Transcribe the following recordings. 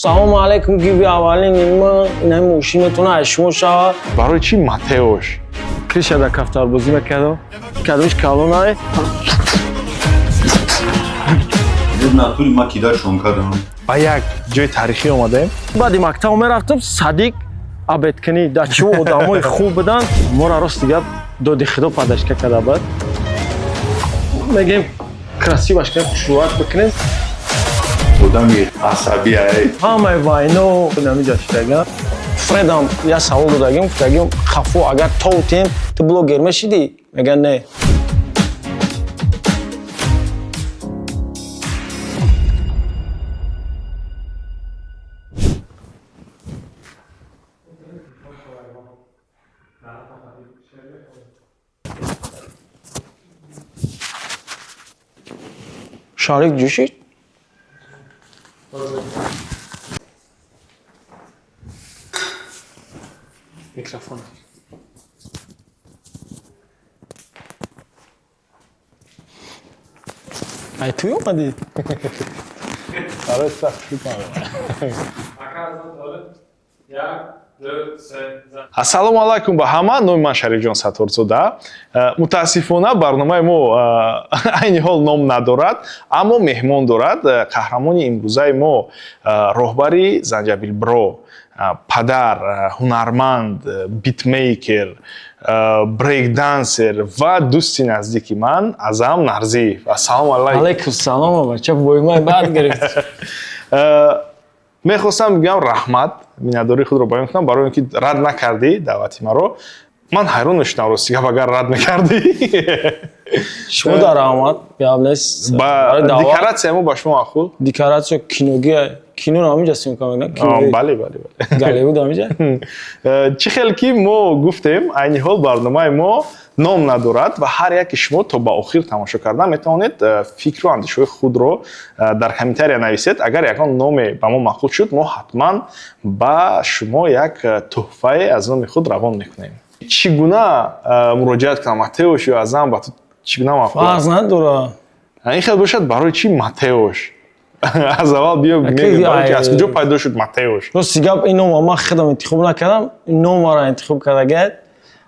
Салому алейкум, гиви аввалин нима ина мошинатон аз шумо шава. Барои чӣ Матеош? Криша дар кафтарбозӣ мекардам. Кадомиш калонай. Натури ма кидашон кардам. Ба як ҷои таърихӣ омадаем. Баъди мактаб мерафтам, садик обедкунӣ. Дар чиво одамои хуб буданд. Мора рости гап доди худо падашка карда буд. Мегем красиваш кунем, хушрӯак бикунем. Одами асабӣ ай. Ҳамаи вайно намиҷа шидаган. Фредам я савол додагим, гуфтагим хафо агар товтем, ту блогер мешидӣ? Меган не. Шарик ҷӯшид? Микрофон. Ай туй омадӣ? Барои сахт шуд. Ассалому алайкум ба ҳама. Номи ман Шарифҷон Сатторзода. Мутаассифона, барномаи мо айни ҳол ном надорад, аммо меҳмон дорад. Қаҳрамони имрӯзаи мо, роҳбари Занҷабил Бро, падар, ҳунарманд, битмейкер, брейкдансер ва дӯсти наздики ман Азам Нарзиев. Ассалому алайкум. Алайкум салом, бача, бӯймай бад гирифт. Мехостам бигӯям раҳмат, миннатдории худро баён кунам барои он ки рад накардӣ даъвати маро. Ман ҳайрон мешудам, рости гап, агар рад мекардӣ. Шумо дар раҳмат, гап нест. Ба декоратсия мо ба шумо маъқул? Декоратсия киногия, киноро ҳаминҷа съёмка мекунад? Бале, бале, бале. Голливуд ҳаминҷа? Чӣ хел ки мо гуфтем, айни ҳол барномаи мо ном надорад ва ҳар яке шумо то ба охир тамошо кардан метавонед фикру андешаҳои худро дар комментария нависед. Агар ягон номе ба мо маъқул шуд, мо ҳатман ба шумо як тӯҳфае аз номи худ равон мекунем. Чӣ гуна муроҷиат кунам, Матеош ё Азам, ба ту чӣ гуна маъқул? Фарқ надорад. Ин хел бошад, барои чӣ Матеош? Аз аввал биё мегӯем, барои чӣ, аз куҷо пайдо шуд Матеош? Рости гап, ин номро ман худам интихоб накардам, ин номро интихоб кардагият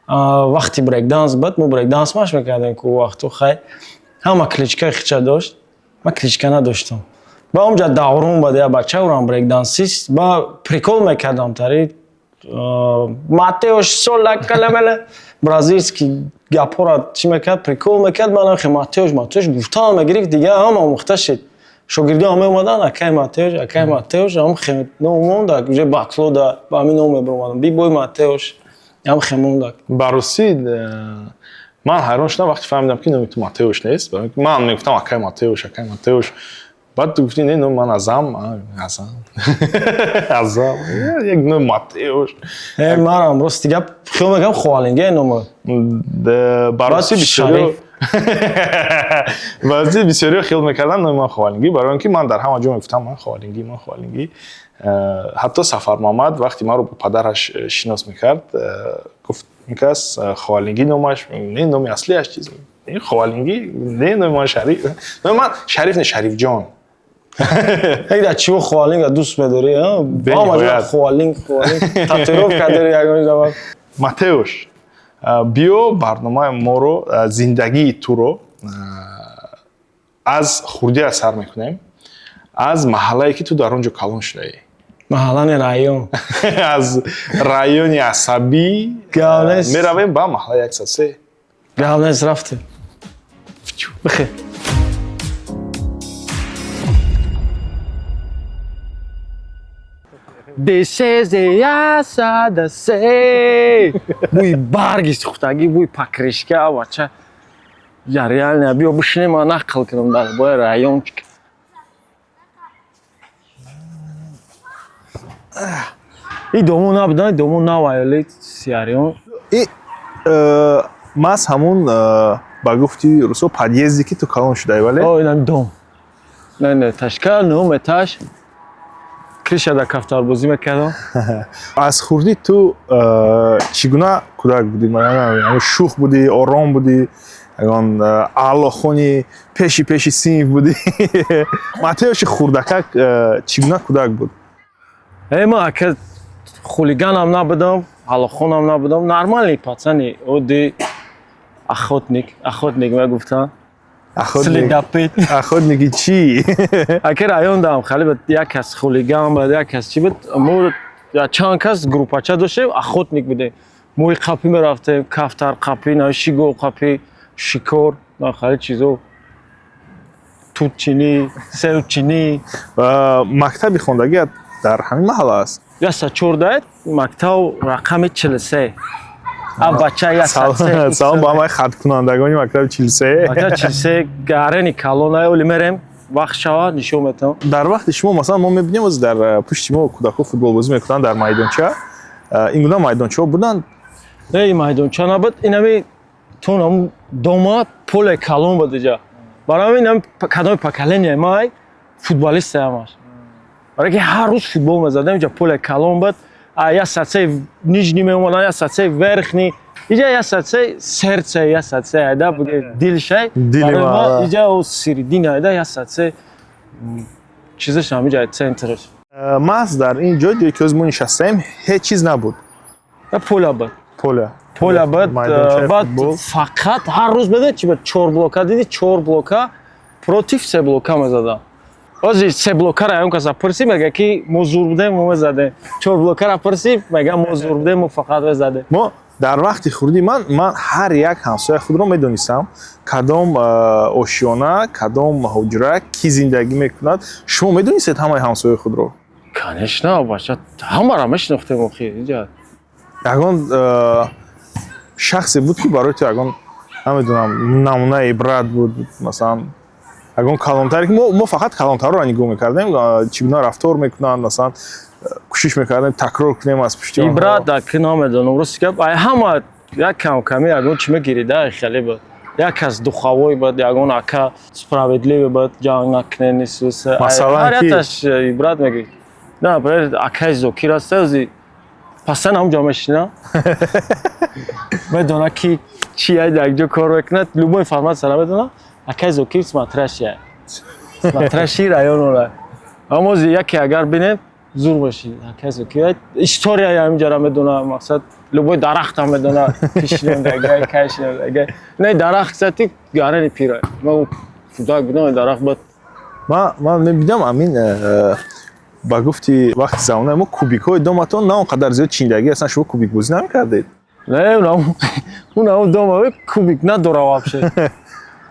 вақти брейкданс буд. Мо брейкданс маш мекардем ку вақту, хай ҳама кличкаи хича дошт, ман кличка надоштам. Ба онҷа даврон буд, я бача урам брейкдансист, ба прикол мекардам тари Матеош сола каламела бразильский гапҳоро чӣ мекард, прикол мекард. Манам хе Матеош, Матеош гуфтаам мегирифт, дига ҳама омӯхта шид. Шогирдиҳо меомаданд, акай Матеош, акай Матеош, ҳам хе ном мондак, уже батлода ба ҳамин ном мебаромадам. Бибой Матеош, ҳам хе мондак. Ба ростӣ, ман ҳайрон шудам вақте фаҳмидам, ки номи ту Матеош нест. Ман мегуфтам акай Матеош, акай Матеош. Баъд ту гуфтӣ не, номи ман Азам, Азам. Азам. Як номи Матеош. Манам рости гап хиёл мекардам Ховалинга номи. Ба ростӣ бисёриҳо баъзе бисёриҳо хиёл мекарданд номи ман Ховалингӣ, барои он ки ман дар ҳама ҷо мегуфтам ман Ховалингӣ, ман Ховалингӣ. Ҳатто Сафармуҳаммад вақте маро бо падараш шинос мекард, гуфт ин кас Ховалингӣ номаш, не, номи аслиаш чиз, Ховалингӣ, не, номи ман Шариф, номи ман Шариф не, Шарифҷон. Як дар чиво Ховалинга дӯст медорӣ, ҳама ҷо Ховалинг, Ховалинг, татуировка дорӣ ягон ҷо. Матеош, биё барномаи моро, зиндагии туро аз хурдӣ аз сар мекунем, аз маҳаллае ки ту дар он ҷо калон шудаӣ. Маҳалла не, район. Аз райони асабӣ меравем ба маҳаллаи 103. Гап нест, рафтем. Бихе. This is the 103. Бӯи барги сӯхтагӣ, бӯи покрышка, бача. Я реально, биё бишинем, ман нақл кунам дар бораи райончик. И домо набудан, домо навайли сиарион. И маз ҳамун, ба гуфти русо, подъезде ки ту калон шудаӣ, вале? О, инам дом. Не, не, ташка, нум этаж. Криша дар кафтарбозӣ мекардам. Аз хурдӣ ту чӣ гуна кӯдак будӣ? Шӯх будӣ, ором будӣ, ягон аълохони пеши пеши синф будӣ? Матеоши хурдакак чӣ гуна кӯдак буд? Ма ака, хулиганам набудам, ҳалохонам набудам, нормальный пацани, оддӣ, охотник, охотник мегуфтам. Следопыт. Охотники чӣ? Ака, райондам хали буд, як кас хулиган буд, як кас чӣ буд. Мо чанд кас группача доштем, охотник будем. Мои қапӣ мерафтем, кафтар қапӣ, на шиго қапӣ, шикор, на хали чизо, тутчинӣ, севчинӣ. Мактаби хондагиат дар ҳамин маҳалла аст? 114, мактаб рақами 43. А бача 103. Салом ба ҳамаи хаткунандагони мактаби 43. Мактаби 43, гарени калона, оли мерем, вақт шава, нишон метавон. Дар вақти шумо, масалан, мо мебинем, оз дар пушти мо кӯдакҳо футболбозӣ мекунанд дар майдонча. Ин гуна майдончаҳо буданд? Не, майдонча набуд. Инами тон ам дома поле калон буд иҷа. Барои ҳамин ам кадоми поколение май футболист ҳамаш. Барои ки ҳар рӯз футбол мезадем, иҷа поле калон буд. А я сатсаи нижний меомадан, я сатсаи верхний. Иҷа я сатсаи сердце, я сатсаи айда буге дилшай. Дили Барои ма ма. иҷа о середина айда я сатсаи чизаш ҳам иҷа центраш. Маҳз дар ин ҷой, ҷое ки ҳоз мо нишастаем, ҳеҷ чиз набуд? Я поля буд. Поля. Поля буд. Майдончаи Баъд футбол. Фақат ҳар рӯз медонед чи буд? Чор блока диди, чор блока против се блока мезадам. Ҳозир се блокара ягон каса пурсӣ, мега ки мо зур будем, мо мезадем. Чор блокара пурсӣ, мега мо зур будем, мо фақат мезадем. Мо дар вақти хурдӣ ман ҳар як ҳамсояи худро медонистам, кадом ошёна, кадом ҳуҷра, кӣ зиндагӣ мекунад. Шумо медонистед ҳамаи ҳамсояи худро? Конечно, бача, ҳамаро мешинохтем охи иҷа. Ягон шахсе буд, ки барои ту ягон, намедонам, намунаи ибрат буд, масалан, ягон калонтаре, ки мо фақат калонтарро нигоҳ мекардем, чӣ гуна рафтор мекунанд, масалан, кӯшиш мекардем такрор кунем аз пушти онҳо. Ибрат аки намедонам, рости гап, ай ҳама як кам ками ягон чӣ мегирида, хеле буд. Як кас духовой буд, ягон ака справедливый буд, ҷанг накунед, нисуса. Масалан, ҳар ки? якташ ибрат мегирид. На, например, акаи Зокир аст, ози пастан ҳамҷо мешина, медона ки чи ай дар ҷо кор мекунад, любой информация медона. Акаи Зокир смотрящий, смотрящий районора. Аммо ози яке агар бинем, зур меши. Акаи Зокир историяи ҳаминҷара медона, мақсад, любой дарахтам медона, кишинодагай, кайшинодагай. Не, дарахт кстати гарани пира. Ман кӯдак будам, дарахт буд. Ман мебинам, амин ба гуфти вақти замонаи мо кубикҳои доматон на он қадар зиёд чиндагӣ ҳастанд. Шумо кубикбозӣ намекардед? Не, унам дома кубик надора вообще.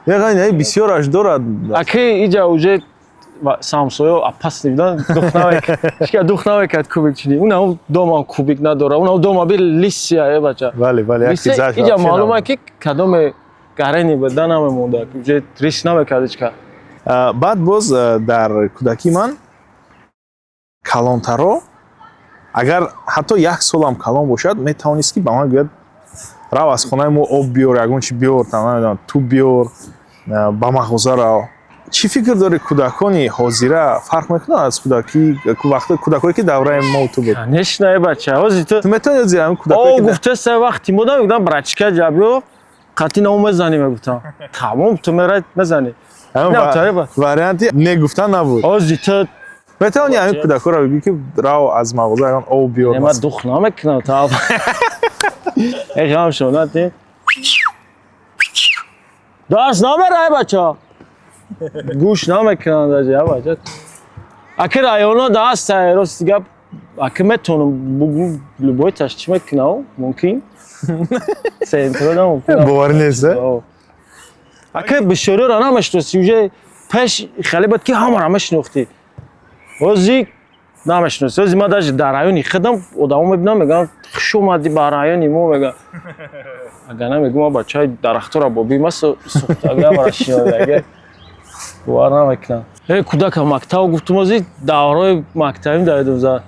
Яъне бисёраш дорад. Аки иҷа уже самсоё опасный будан, дух намекард, ҳичка дух намекард кубик чини. Унам дома кубик надора, унам дома би лисия, э бача. Бале, бале, як Лисия, чизаш иҷа вообще маълум набуд. ки кадоме гарени буда, намемонда, уже риск намекард ҳичка. Баъд боз дар кӯдакии ман калонтаро, агар ҳатто як солам калон бошад, метавонист ки ба ман гӯяд: рав, аз хонаи мо об биёр, ягон чи биёр, там намедонам, тӯб биёр, ба мағоза рав. Чӣ фикр дорӣ, кӯдакони ҳозира фарқ мекунанд аз кӯдакӣ вақти кӯдакое, ки давраи мо ту буд? Конечно, э бача, ҳозир ту Ту метавонӣ ҳозир ҳамин кӯдакое О ки гуфтеса, вақти мода мегуфтам: братишка, ҷабиё, қатъи намо мезанӣ, мегуфтам. Тамом, ту мерай, мезанӣ. Ҳамин Не, тариба. Варианти не гуфтан набуд. Ҳозир ту Метавонӣ ҳамин кӯдакҳоро бигӯӣ, ки рав, аз мағоза ягон об биёр? Не, ман дух намекунам, та. Эй, ғам шо, нати. Дарс намерай, бача. Гӯш намекунанд даже, я бача. Аки районо да ҳаста, рости гап, аки метавонам бугӯ, любой таш чӣ мекунам, мумкин. Центро да мумкин. Боварӣ нест, э? О. Аки бисёриро намешиноси, уже пеш хеле буд, ки ҳамаро мешинохтӣ. Ҳозир намешиноси. Ҳозир ман даже дар райони худам одамо мебинам, мегӯям: хуш омадӣ ба райони мо, мегӯям. Агар намегӯм, ман бачаи дарахтора бобӣ ма сӯхтага мара шинодага. Бовар намекунам. Э, кӯдака мактаб гуфтум, ҳозир давраи мактабим давидум за.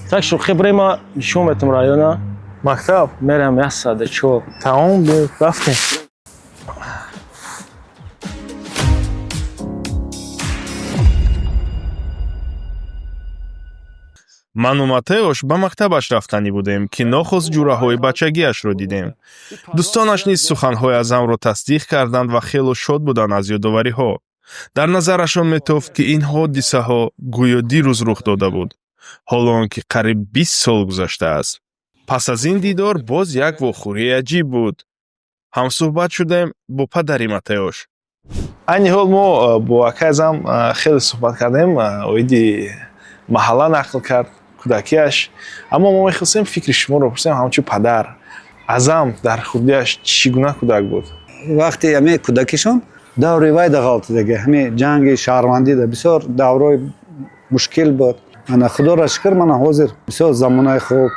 Так шӯхӣ бирем, ман нишон метам района. Мактаб. Мерам 104. Тамом, рафтем. Ману Матеош ба мактабаш рафтанӣ будем, ки нохост ҷураҳои бачагиашро дидем. Дӯстонаш низ суханҳои Аъзамро тасдиқ карданд ва хело шод буданд аз ёдовариҳо. Дар назарашон метофт, ки ин ҳодисаҳо гӯё дирӯз рух дода буд. Ҳоло он ки қариб 20 сол гузаштааст. Пас аз ин дидор боз як вохӯрии аҷиб буд. Ҳамсӯҳбат шудем бо падари Матеош. Айни ҳол мо бо акай Азам хеле суҳбат кардем, оиди маҳалла нақл кард, кӯдакиаш, аммо мо мехостем фикри шуморо пурсем ҳамчун падар. Азам дар хурдиаш чӣ гуна кӯдак буд? Вақте ҳаме кӯдакишон даври вай дағалтидаги, ҳаме ҷанги шаҳрвандӣ да бисёр даврои мушкил буд. Ана, худоро шукр, мана ҳозир бисёр замонаи хуб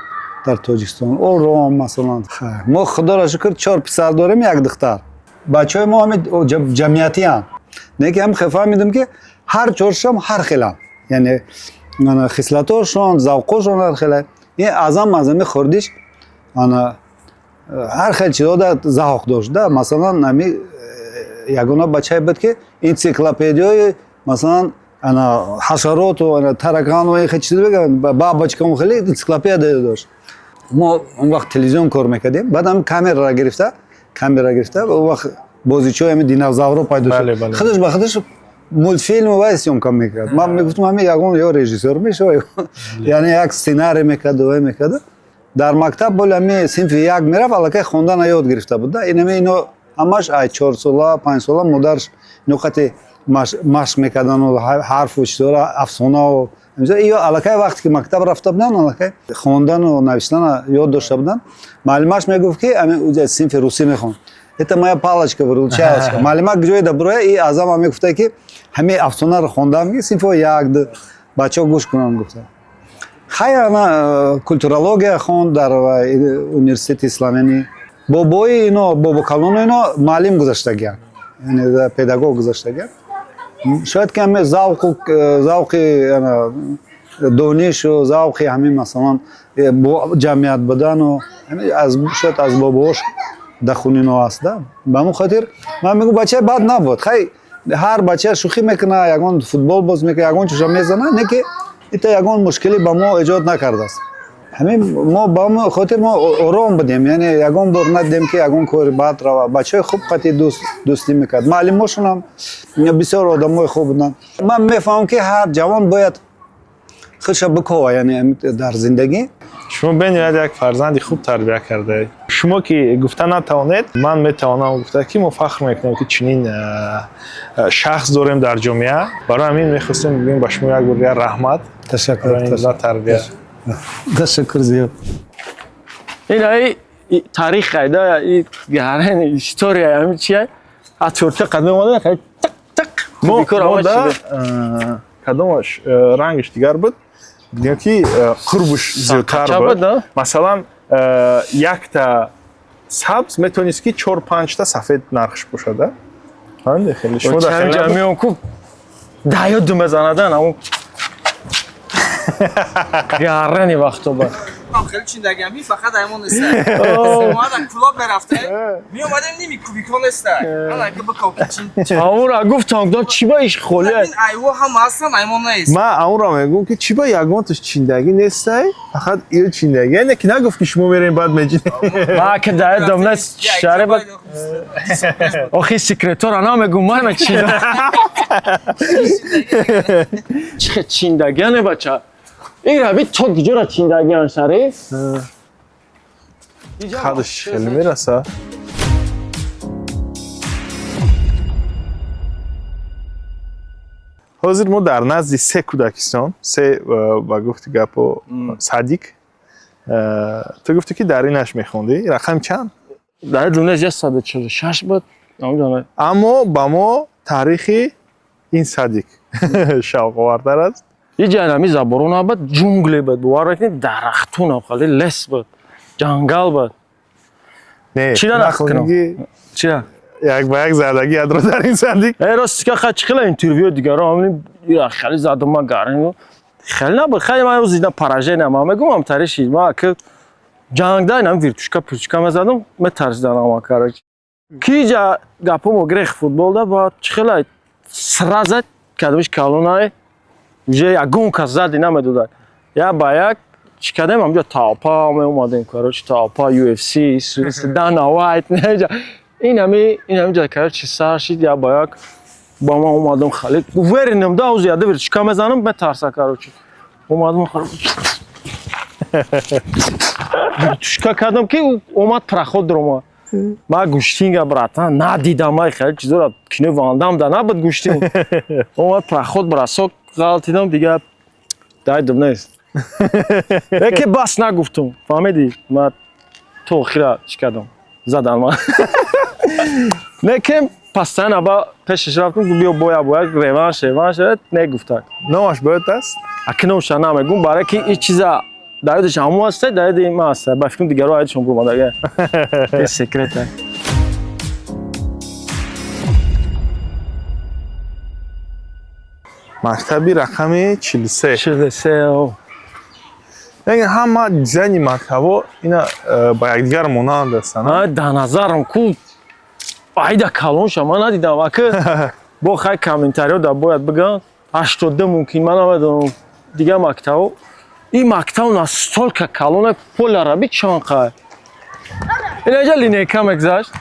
дар Тоҷикистон, ором. Масалан, мо, худоро шукр, чор писар дорем, як духтар. Бачаҳои мо ҳами ҷамъиятиянд, не ки ҳам фаҳмидем, ки ҳар чоршам ҳар хеланд, яъне хислатошон, завқошон ҳар хела. Ин Азам аз ҳами хурдиш ана ҳар хел чизода завқ дошт да. Масалан, ҳами ягона бачае буд, ки энсиклопедиёи, масалан, ана ҳашароту, ана таракану ин хел чиз, бабочкам, хеле энсиклопедия дошт. Мо он вақт телевизион кор мекардем, баъд ҳам камера гирифта, он вақт бозичаҳои ҳами динозавро пайдо шуд. Худаш ба худаш мультфильм вай съёмка мекард. Ман мегуфтам, ҳами ягон ё режиссёр мешава, яъне як сценарий мекарду вай мекарду. Дар мактаб боли ҳами синфи як мерафт, аллакай хондана ёд гирифта буд да. Инами ино ҳамаш ай 4 сола, 5 сола модарш ино қати машқ мекардану ҳарфу чизҳоро, афсонау. Ё аллакай вақте ки мактаб рафта буданд, аллакай хондану навиштана ёд дошта буданд. Муаллимаш мегуфт, ки ами синфи русӣ мехонд: «Это моя палочка выручалочка». Муаллима ҷое да буроя, и Азама мегуфта, ки ҳамин афсонаро хондам, ки синфҳо як ду бачаҳо гӯш кунанд, гуфта. Хай, ана культурология хонд дар университети Славянӣ. Бобои ино, бобокалону ино муаллим гузаштагианд, яъне педагог гузаштагианд. Шояд ки ҳаме завқу завқи донишу завқи ҳамин, масалан, ҷамъият будану аз шояд аз бобош дахунино аст да. Ба ҳамон хотир ман мегӯм, бачаи бад набуд. Хай, ҳар бача шӯхӣ мекуна, ягон футбол боз мекуна, ягон чиза мезана, не ки ита ягон мушкилӣ ба мо эҷод накардааст. Ҳамин мо ба ҳамон хотир мо ором будем, яъне ягон бор надидем, ки ягон кори бад рава. Бачаҳои хуб қати дӯстӣ мекард, муаллимошонам бисёр одамои хуб буданд. Ман мефаҳмам, ки ҳар ҷавон бояд худша бикова, яъне дар зиндагӣ. Шумо бениҳоят як фарзанди хуб тарбия кардаед. Шумо ки гуфта натавонед, ман метавонам гуфта, ки мо фахр мекунем, ки чунин шахс дорем дар ҷомеа. Барои ҳамин мехостем бигӯем ба шумо як бор дигар раҳмат. Ташаккур. Барои ин гуна тарбия. Ташаккур зиёд. Ин ай таърих айда, и гарен история ҳамин чи аз чорта қадам омада, хай, тақ тақ. Мо да кадомаш рангаш дигар буд, бигӯем, ки қурбуш зиёдтар буд. Масалан, якта сабз метавонист, ки чор панҷта сафед нархш бошад. Фаҳмиде, хеле шумо дар хеле набуд? Меом ку даё дума занадан аму гарани вақто ба. Ман хеле чиндагиам, ин фақат аймон неста. Мо дар клуб мерафтем, меомадем, ними кубико неста. Ана ки биков ки чин. Амура гуфтам, гуфтам, чи ба иш холия. Ин айво ҳама ҳастан, аймон нест. Ман амуро мегӯм, ки чӣ ба ягонташ чиндагӣ нестай, фақат ил чиндагӣ, яъне ки нагуфт, ки шумо мерем, баъд меҷинем. Ма ки даё думна шаре ба охи секретора намегум, ман чи чихе чиндагиане, бача, ин раби то гиҷора чиндагиан, Шариф. Қадаш хеле мераса. Ҳозир мо дар назди се кӯдакистон, се ба гуфти гапо садик. Ту гуфтӣ, ки дар инаш мехондӣ, рақам чанд? Дар ҷумла 146 буд, намедонам. Аммо ба мо таърихи ин садик шавқовартар аст. Иҷа ҳами заборо набуд, джунгли буд, бовар мекунед, дарахтун хали лес буд, ҷангал буд. Не. Чира нақл кунам? Нақл. Чира? Як ба як задагӣ ядро дар ин садик. Э, рости ка ха чихела интервю дигаро ҳамин хеле задум, ма гарин хеле набуд. Хеле ман рӯз дидам, поражение ма мегум, тариши ма ки ҷангда инам виртушка пурчка мезадум, метарсидан ама, короче, ки иҷа гапомо грех футбол да ба чихела сразу кадомиш калонай уже ягон кас зади намедодад. Я ба як чӣ кардем, ҳамҷо толпа меомадем, короче, толпа UFC, Дана Вайт, ин ҳамиҷа, короче, сар шид. Я ба як ба ман омадам, хеле уверенным да, уз яда виртушка мезанам, метарса, короче. Омадам, тушка кардам, ки омад, проход даромад. Ма гӯштинга, братан, надидам. Май хеле чизора кино вандам да набуд гӯштин. Омад, проход, бросок ғалтидам, дига дайдум нест. Яке бас нагуфтум, фаҳмидӣ? Ма то охира чӣ кардам, задан ма. Лекин постоянно ба пешаш рафтум, биё, боя, боя, реванш, реванш негуфтак. Номаш бояд аст? Аки номша намегум, барое ки ин чиза дар ёдаш ҳамон аста, дар ёди ман аста. Ба фикрам, дигаро ёдашон бурмадага. Е секрета. Мактаби рақами 43. 43, о. Яъне ҳама дизайни мактабҳо ина ба якдигар монанд ҳастанд, а? А, дар назарам ку айда калонша ман надидам. Аки бо хай комментариҳо да бояд бигӯям, 82 мумкин, ман намедонам дигар мактабо. Ин мактаб настолько калона, поля би чанд қай. Инаҷа линейка мегзашт.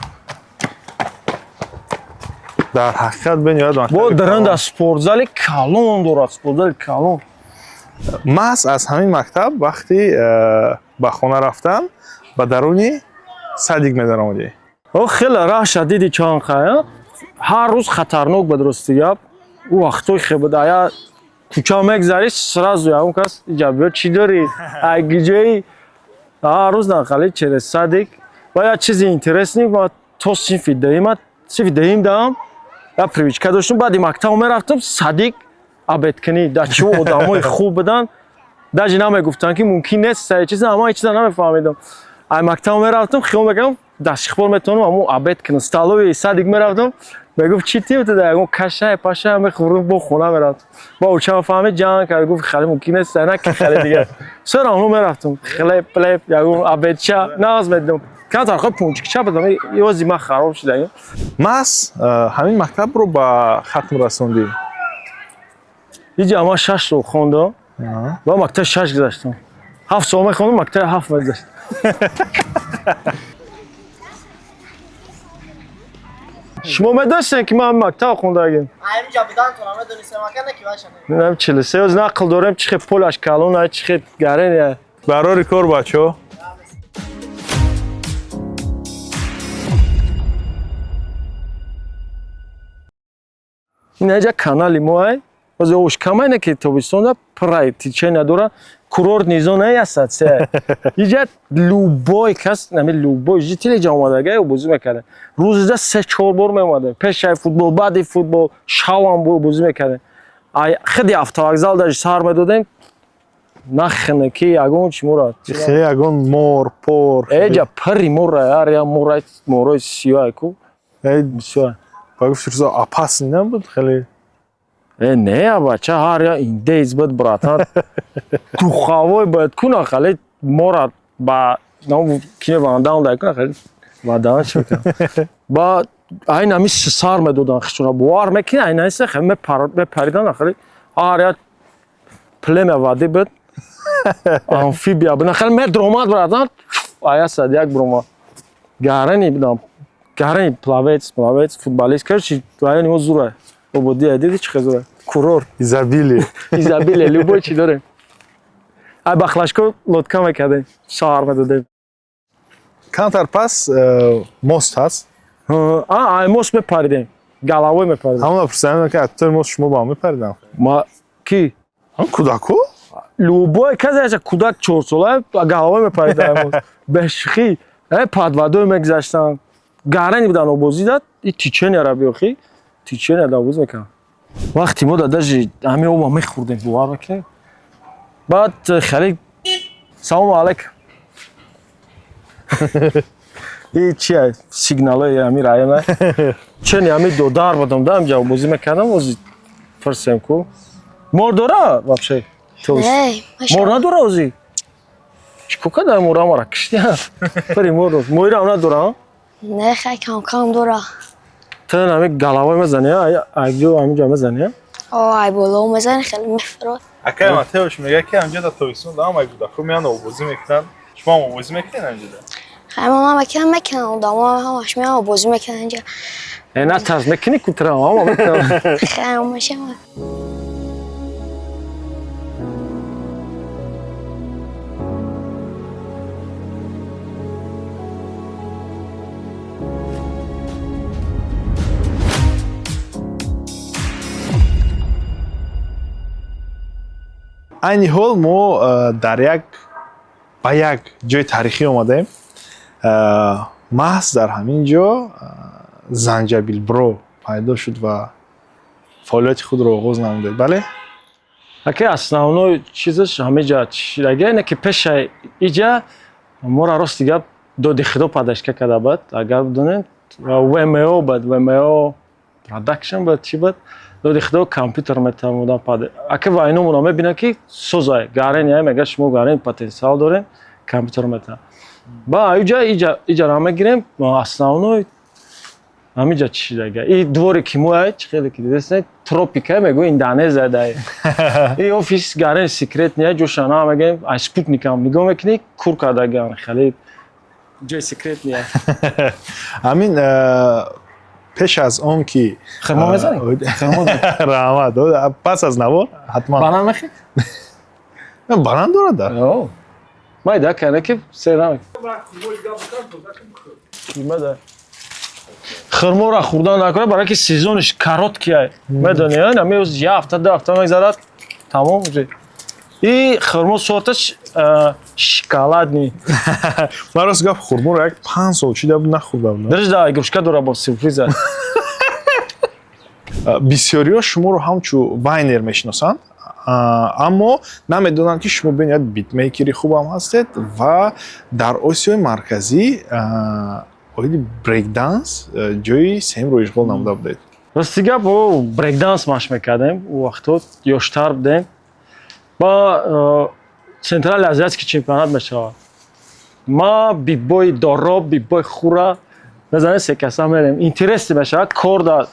Дар ҳақиқат бениҳоят бо мактаби даранда калон. Спортзали калон дорад, спортзали калон. Маҳз аз ҳамин мактаб вақти ба хона рафтан ба даруни садик медаромадӣ. О, хеле раҳша диди чанд қай, а? Ҳар рӯз хатарнок ба дурусти гап. Ӯ вақтҳои хе буд, ая кӯча мегзарӣ, сразу ягон кас иҷа биё, чӣ дорӣ, ай гиҷои. Ҳар рӯз нақали через садик. Ва як чизи интересный: ма то синфи дуюма, синфи дуюм даам як привычка доштум, баъди мактаб мерафтам садик обедкунӣ. Дар чӣ одамои хуб буданд, даже намегуфтанд, ки мумкин нест сари чиза. Ама ҳеч чиза намефаҳмидам. Ай мактаб мерафтам, хиёл мекардам, дастшихбор метавонам аммо обед кунам. Столовый садик мерафтам, мегуфт, чӣ тим ту, ягон каша паша мехӯрдам, бо хона мерафтам. Ба учам фаҳмид, ҷанг кард, гуфт, хеле мумкин нест, на ки хеле дигар. Все равно мерафтам, хлеб плеб, ягон обедча нағз медидам. Камтар хоб пунчикча будам, ёзи ман хароб шуда. Маҳз ҳамин мактабро ба хатм расондӣ? Иҷа ман 6 сол хондам ва мактаби шаш гузаштам. 7 сол мехондам, мактаби ҳафт мегузаштам. Шумо медонистем, ки ман мактаб хондагим? Ҳаминҷа будан то намедонистем, ака, не ки ваша. Нам 43 оз нақл дорем, чӣ хел полаш калон, чӣ хел гарен. Барори кор, бачаҳо. Инаҷа канали мо ай. Ҳозир ош камай, не ки тобистонда пурай течения дора. Курортный зона астад се. Иҷа любой кас, нами любой житель иҷа омадага бозӣ мекарда. Рӯзида се чор бор меомадем. Пешаи футбол, баъди футбол, шавам бозӣ мекардем. Ай хиди автовокзал даже сар медодем. Нахне ки ягон чи мора. Хеле ягон мор пор? Эҷа пири мора, ҳар як мора, морои сиёҳ ку. Бисёр. Ба гуфти рӯзо опасный набуд хеле? Э, не, бача, ҳар як индейц буд, братан. Духовой бояд куна хали мора ба нам кине вандаун дай куна хали вадан чӣ мекунам. Ба айн ҳами сар медодан хишуна, бовар мекунӣ, айн ҳами хели мепаридан хали ҳар як племя воды буд. Амфибия буд. Хали медромад, братан. Ая сад як брома. Гарани будам. Гарани пловец, пловец, футболист. Короче, райони мо зура. Ободия диди чӣ хел зура? Курорт. Изобилие. Изобилие, любой чи дорем. Ай бахлашко лодка мекардем, шаҳар медодем. Камтар пас мост ҳаст. А, ай мост мепаридем. Головой мепаридем. Ҳамона пурсидам, ки аз тои мост шумо ба ҳам мепаридам? Ма ки? Ҳам кӯдако. Любой кас, аша кӯдак 4 сола головой мепарид ай мост. Бешухӣ. Э, под водой мегузаштан. Гарани будан обозӣ дад, и течения биёхӣ. Течения да обозӣ мекардам. Вақти мо да даже ҳамин оба мехӯрдем, бовар мекунем. Баъд хеле салому алайкум. И чи сигналои ҳамин района. Чени ҳамин додар будам да, ҳамҷа бозӣ мекардам, ози пурсем ку. Мор дора вообще? Не. Мор надора ози? Чӣ ко када мора мара киштия? Пари мор дошт. Моирам надора? А? Не, хай кам кам дора. Ту ҳамин головой мезанӣ, айҷо ҳаминҷа мезанӣ? О, ай боло мезани, хеле мефурод. Акай Матеош мегӯяд, ки ҳамҷа дар тобистон да ҳамаи кӯдако меянд, обозӣ мекунанд. Шумо ҳам обозӣ мекунед ҳамҷода? Хай, ман мекунам, мекунам, одамо ҳамаш меян, бозӣ мекунан инҷа. Э, на тарс мекунӣ ку тра, ҳама мекунам. Хай, ҳамаш. Айни ҳол мо дар як ба як ҷои таърихӣ омадаем. Маҳз дар ҳамин ҷо Занҷабил Бро пайдо шуд ва фаъолияти худро оғоз намудед, бале? Аки, основной чизаш ҳамиҷа чидаге не, ки пеша иҷа моро, рости гап, доди худо поддержка карда бад. Агар бидонем, ВМО бад, ВМО продакшн бад, чӣ бад, доди худо компютер метавонам. Аки, вайномона мебинад, ки созай гарен я мега, шумо гарен потенсиал дорем, компютер метавон ба иҷа иҷара мегирем. Основной ҳамиҷа чишидага и дворе ки моя чӣ хеле ки дидесне, тропика мегӯ, Индонезия дай и офис гарен секретный ҷоша на мегӯем, ай спутникам нигоҳ мекунӣ, кур кардаган, хеле ҷои секретный. Ҳамин пеш аз он ки Хирмо мезанӣ? Раҳмат, пас аз навор ҳатман. Банан мехӣ? Банан дорад да? Майда кана ки сера кимада. Хурморо хӯрдан накунад, барои ки сезониш короткий ай, медонӣ, ами як ҳафта, 2 ҳафта мегзарад, тамом уже. И хурмо сорташ шоколадный. Ман, рост гап, хурморо як 5 сол чида буд, нахӯрда будам. Дарш да игрушка дора, бо сюрприза. Бисёриҳо шуморо ҳамчун вайнер мешиносанд, аммо намедонанд, ки шумо бениҳоят битмейкери хубам ҳастед ва дар Осиёи Марказӣ оиди брейкданс ҷои сеюмро ишғол намуда будед. Рости гап, о, брейкданс машқ мекардем, ӯ вақтҳо ёштар будем. Ба центральный азиатский чемпионат мешавад, ма бибои Дороб, бибои Хура мезанем, се каса мерем. Интересный мешавад. Кор да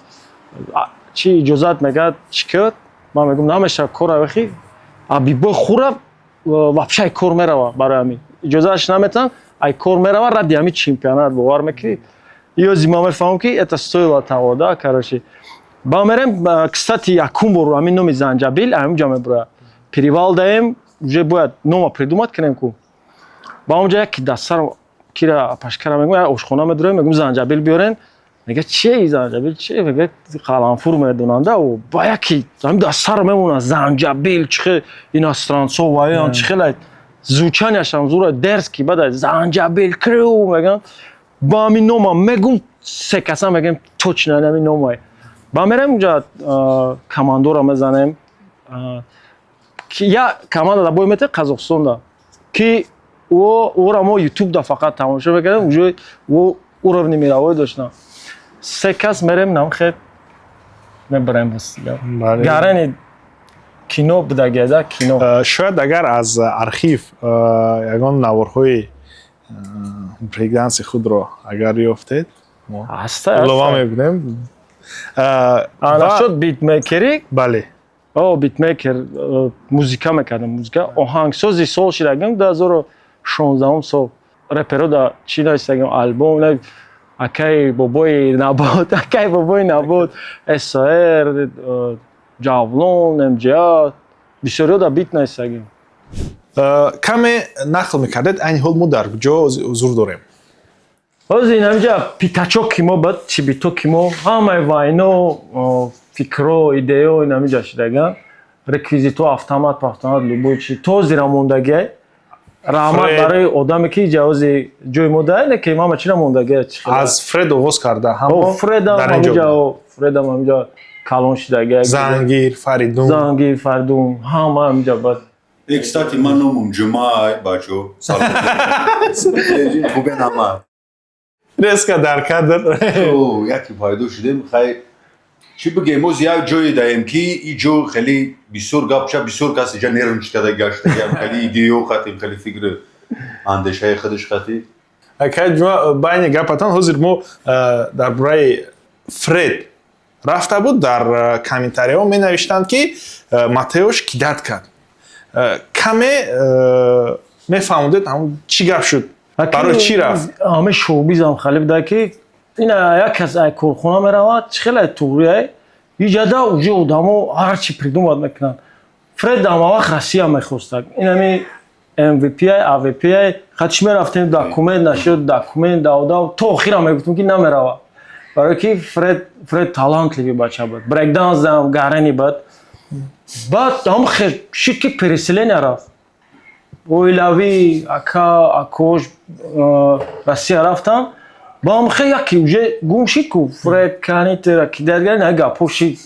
чи иҷозат мегӯяд, чӣ кӯд, ман мегӯм, намешавад кор авехи, а бибои Хура вообще ай кор мерава, барои ҳамин иҷозаташ наметан, ай кор мерава ради ҳамин чемпионат. Бовар мекунӣ, ёзи ман мефаҳмам, ки это стоило того, да. Короче, ба мерем. Кстати, якум бор ҳамин номи Занҷабил ҳаминҷа мебурояд. Перевал даем, уже бояд нома придумать кунем ку. Ба онҷа яки дастсар кира пашкара мегӯм, як ошхона медурем, мегӯм, занҷабил биёрен. Мега, чие занҷабил, чие? Мега, қаламфур медонанда. Ба яки ҳамин дастсар мемонад, занҷабил чихе, иностранцо ваян чихела звучанияшам зура, дерзкий бада, занҷабил крю меган. Ба ҳамин нома мегум, се каса мегем, точно ҳамин номае. Ба мерем унҷа, командора мезанем, я команда да бой мете Қазоқистонда, ки ӯро мо ютубда фақат тамошо мекардем, уже ӯ уровни мировой доштам. Се кас мерем, намхе мебарем. Гарани кино будагеда, кино. Шояд агар аз архив ягон наворҳои брейкданси худро агар ёфтед, илова мебинем. Нашуд битмейкери? Бале. О, битмейкер, музика мекардам, музика, оҳангсози сол шидагим 2016-ум сол. Реперо да чӣ нависагим, альбом, акай бобои Набот, акай бобои Набот, СР, Ҷавлон, МЖА, бисёриҳо да бит нависагим. Каме нақл мекардед, айни ҳол мо дар куҷо ҳузур дорем? Ҳозир ин ҳаминҷа пятачок ки мо бад, чибито ки мо, ҳамаи вайно, фикро, идеё ин ҳаминҷа шидаган. Реквизито, автомат, павтомат, любой чи то зира мондагиай. Раҳмат барои одаме, ки ҷавози ҷои мо дай, не ки ҳама чира мондагиай. Аз Фред оғоз карда, ҳамо. Фредам ҳаминҷа, Фредам ҳаминҷа калон шидагиай. Зангир, Фаридун. Зангир, Фаридун, ҳама ҳаминҷа бад. Кстати, ман номум Ҷума, бачо. Хубен ҳама. Резко дар кадр. Яке пайдо шудем, хай, чӣ бигем, оз як ҷое даем, ки и ҷо хеле бисёр гапча, бисёр кас иҷа нервничать када гаштагиам, хеле идеё хатим, хеле фикри андешаи худаш хати. Акай Ҷума, байни гапатон, ҳозир мо дар бораи Фред рафта буд, дар комментарияҳо менавиштанд, ки Матеош кидать кард. Каме мефаҳмудед, ҳамн чӣ гап шуд, барои чӣ рафт? Ҳаме шоубизам хеле буда, ки ина як кас ай корхона меравад, чӣ хеле туғрияй иҷада, уже одамо ҳарчи придумать мекунанд. Фред ҳама вақт Россия мехостак, инами МВП, АВП хатиш мерафтем, документ нашуд, документ давдав, то охира мегуфтем, ки намерава, барое ки Фред, Фред талантливый бача буд, брейкданс дам гарани буд. Баъд ҳам хел шид, ки переселение рафт, оилавӣ, ака, акош Россия рафтан. Ба ҳам хел яке уже гум шид ку Фред канитера кидать на гапо шид,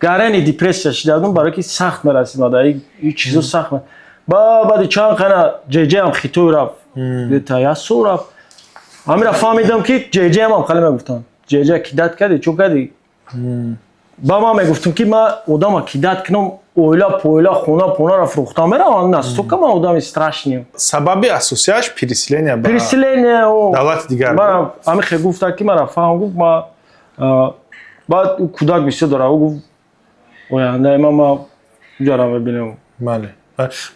гарани депрессия шидадум, барои ки сахт мерасид мада и чизо сахт. Ба баъди чанд қана ҷеҷеам Хитой рафт, где-то як сол рафт. Ҳамира фаҳмидам, ки ҷеҷеам ҳам хеле мегуфтанд: «Ҷеҷа кидать кардӣ, чо кардӣ?» Ба ман мегуфтам, ки ман одама кидать кунам, оила поила, хона понаро фурӯхта меравам, настолько ман одами страшный м. Сабаби асосиаш переселение ба Переселение. давлати дигар. Мара ҳамин хел гуфта, ки мара фаҳм, гуфт, ма баъд ӯ кӯдак бисёр дора, ӯ гуфт, ояндаи ма уҷара мебинем. Бале,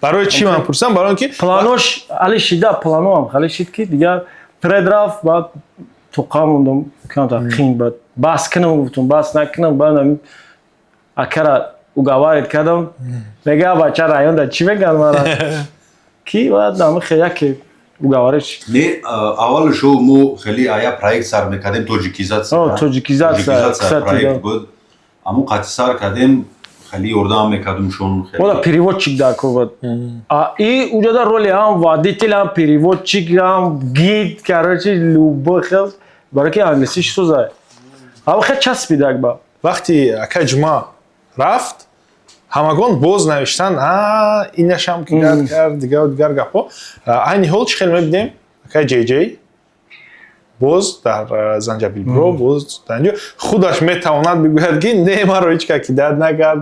барои чӣ ман пурсам? Барои он ки Планош али шида, планоам хали шид, ки дигар пред рафт, баъд тоқа мондам, камтар қин. Баъд бас кунам гуфтум, бас накунам. Баъд ҳамин акара уговаривать кардам, мега: «Бача, районда чӣ меган мара?» Ки баъд ҳамин хел яке уговорить. Не, аввали шоу мо хеле ая проект сар мекардем, тоҷикизатсия. О, тоҷикизатсия, кстати, проект да. буд. Аммо қати сар кардем, хеле ёрдам мекардумшон. Ода переводчик дар кор буд. А и уҷода роли ҳам водитель, ҳам переводчик, ҳам гид, короче, любой хел, барои ки англисиш соза. Ҳама хел часпидак ба. Вақти акай Ҷума рафт, ҳамагон боз навиштанд: «А инашам кидать кард», дигару дигар гапҳо. Айни ҳол чӣ хел мебинем, акай Ҷейҷей боз дар Занҷабил Бро, боз дар инҷо худаш метавонад бигӯяд, ки не, маро ҳеҷ кас кидать накард.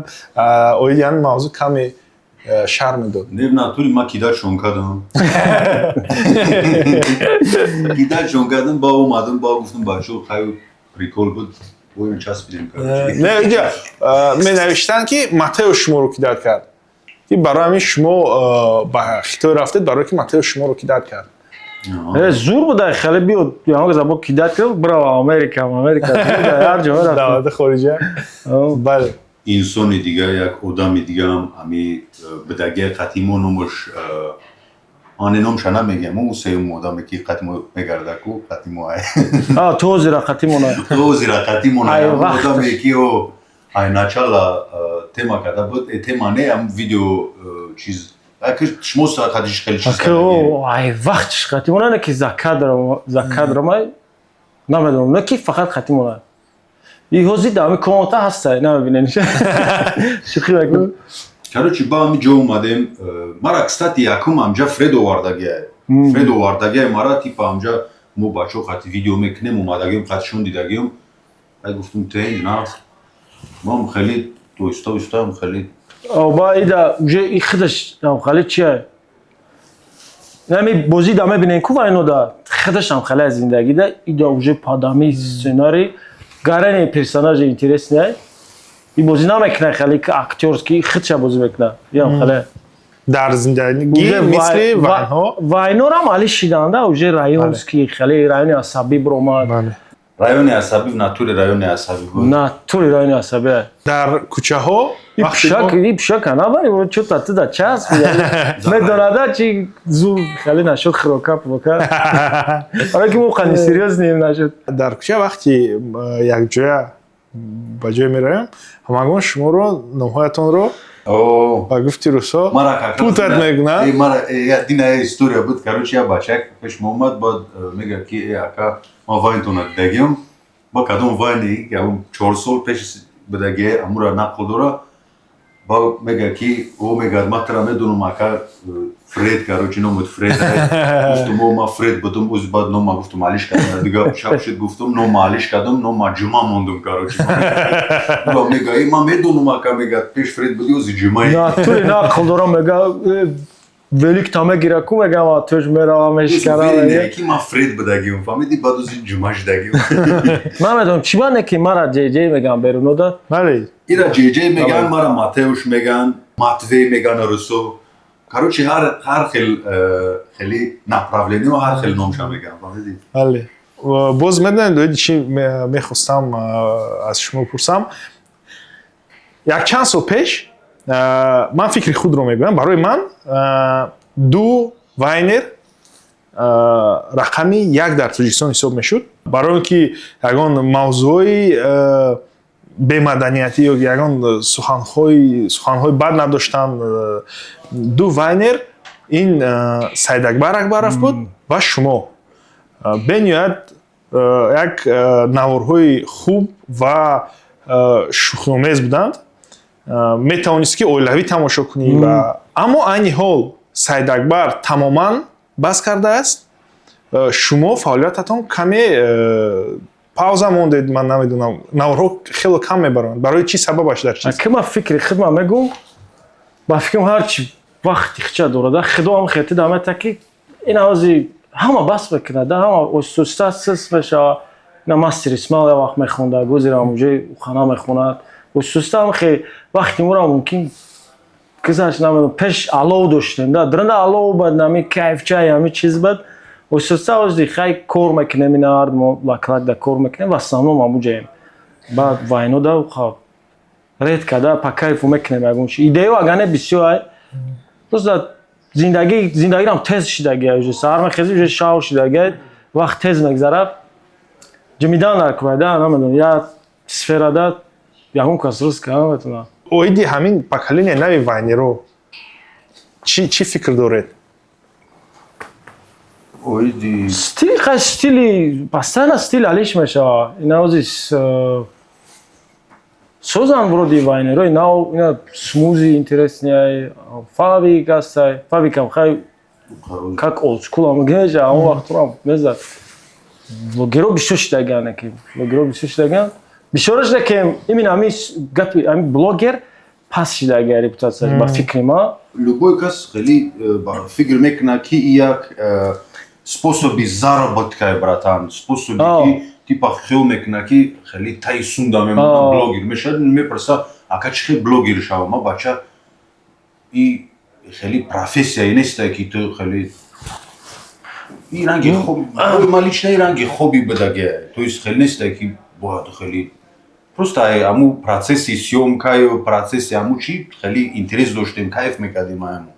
Оиди ҳамин мавзӯъ каме шарм медод. Не, в натуре ма кидать шон кардам, кидать шон кардам, ба омадам, ба гуфтам: «Бачо, хай, прикол буд, боем часпидем, короче». Не, инҷа менавиштанд, ки Матео шуморо кидать кард, ки барои ҳамин шумо ба Хитой рафтед, барое ки Матео шуморо кидать кард. Зур буда, хеле биёд, ягон забон кидать кард, бирава Америка, Америка, ҳар ҷо рафт. Давлати хориҷа, бале. Инсони дига, як одами дигаам ами бидагия қати мо, номаш ане, номша намегем, ӯ сеюм одаме, ки қати мо мегардаку, қати мо ай. А, то ҳозира қати мона. Ҳозира қати мо. Ай, вақт. Одаме ки о ай начала тема карда буд, тема не, ам видео чиз, аки шумо қадиш хеле чиз кардагӣ. Ай вақтш қати мона, не ки за кадром, за кадром ай намедонам, не ки фақат қати мона. И ҳозир дар ҳамин комната ҳаста, намебинен. Шӯхӣ мекунам. Короче, ба ҳамин ҷо омадем. Мара, кстати, якум амҷа Фред овардагия, Фред овардагия мара, типа амҷа мо бачаҳо қати видео мекунем, омадагием, қатишон дидагием. Ай гуфтум, тен нағз, мам хеле оҳиста оҳистаам хеле. Ба ида уже и худаш ам хеле чия. Нами бозӣ да мебинен ку вайно да худаш ам хеле аз зиндагӣ да ида уже падами сценарий гарани персонажи интересный и бозӣ намекунад, хеле ки актёрский худша бозӣ мекунад. Иам хеле Дар зиндагӣ уже мисли вайнҳо. Вайнорам али шиданда уже районский, хеле райони асабӣ биромад. Бале. Райони асабӣ, в натуре райони асабӣ буд. Натури райони асабӣ. Дар кӯчаҳо И вақте пишак, и пишака набари, чо-то туда часп. Медонада чи зур хеле нашуд хирока пӯка. Ара ки мо қани серьёзный ем нашуд. Дар кӯча вақти якҷоя ба ҷое меравем, ҳамагон шуморо, номҳоятонро О, ба гуфти русҳо мара как раз путать мекунанд. Мара я дина я история буд, короче, я бачак пеш мо омад, баъд мега, ки ака, ман вайнтона дидагиам. Ба кадом вайни, ки 4 сол пеш бидагие, амура нақл дора. Ба мега, ки о, мегад, ман тра медонам, ака, Фред, короче, номат Фред. Гуфтум: «О, ман Фред будум, уз баъд нома, гуфтум, алиш кардам, дига шаб шуд, гуфтум, нома алиш кардам, нома Ҷума мондум, короче». Ба мега: «Э, ман медонам, ака, мегад, пеш Фред буди, ози Ҷумаи». Натури нақл дорам, мега, велик та мегира ку, мега, ма туш мерава мешкара. Уверен, ки ман Фред будагиам, фаҳмиди, баъд ози Ҷума шудагиам. Намедонам чӣ бане, ки мара Ҷеҷе меган берунода. Бале. Ира Ҷеҷе меган, мара Матеуш меган, Матвей меган русо. Короче, ҳар хел хели направление, ҳар хел номша меган, фаҳмиди. Бале, боз медонед оиди чӣ мехостам аз шумо пурсам? Якчанд сол пеш, ман фикри худро мегӯям, барои ман ду вайнер рақами як дар Тоҷикистон ҳисоб мешуд, барои он ки ягон мавзӯъҳои Бемаданиятӣ ё ягон суханҳои бад надоштанд. Ду вайнер ин Саидакбар Акбаров буд ва шумо. Бениҳоят як наворҳои хуб ва шӯхномез буданд. Метавонист, ки оилавӣ тамошо кунӣ ва аммо айни ҳол Саидакбар тамоман бас кардааст. Шумо фаъолиятатон каме пауза мондед, ман намедонам, наворҳо хело кам мебароянд. Барои чӣ, сабабаш дар чист? Ки ман фикри худман мегӯм, ба фикрам, ҳарчи вақти хича дорада, худо ҳам хети дамета, ки ин авзи ҳама бас мекунад, ҳама оҳиста сис мешава. Ина мастер Исмаил як вақт мехонда, гозирам уже хана мехонад. Оҳиста ҳам хе вақти мора мумкин гузашт, намедонам. Пеш алов доштем, да, дрында алов бад, нами кайфчай, ҳами чиз бад. Оҳиста ози хай кор мекунем, ина ҳар мо лаклак да кор мекунем, в основном ҳамуҷаем. Баъд вайно да редко да по кайфу мекунем ягон чи. Идеё агар не бисёр ай. Просто зиндагӣ, зиндагирам тез шидаги, уже саҳар мехезӣ, уже шав шидаги, вақт тез мегзарад. Ҷимидан дар кувайда, намедонам, як сферада ягон кас рӯз карда наметавонад. Оиди ҳамин поколения нави вайнеро чӣ фикр доред? Оиди Стил, хай, стили постоянно стил алиш мешава. Ина ози созан вроде вайнерои нав, ина смузи интересный, Фавик ҳастай, Фавикам хай как old school ам меша, он вақт мезад. Блогеро бисёр шидаган, ки блогеро бисёр шидаган. Бисёраш ки именно ҳамин гапи ҳамин блогер пас шидага репутатсияш, ба фикри ман. Любой кас хеле фикр мекунад, ки як способи заработка, братан, способи ки типа хел мекунад, ки хеле таи сунда мемонад, блогер мешавад. Мепурса: «Ака, чӣ хел блогер шавам?» Ма, бача, и хеле профессияе несте, ки ту хеле и ранги хоб. Ма лично и ранги хоби будаге, то есть хеле несте, ки бояд хеле просто аму процесси съёмкаю, процесси аму чи хеле интерес доштем, кайф мекардем аму.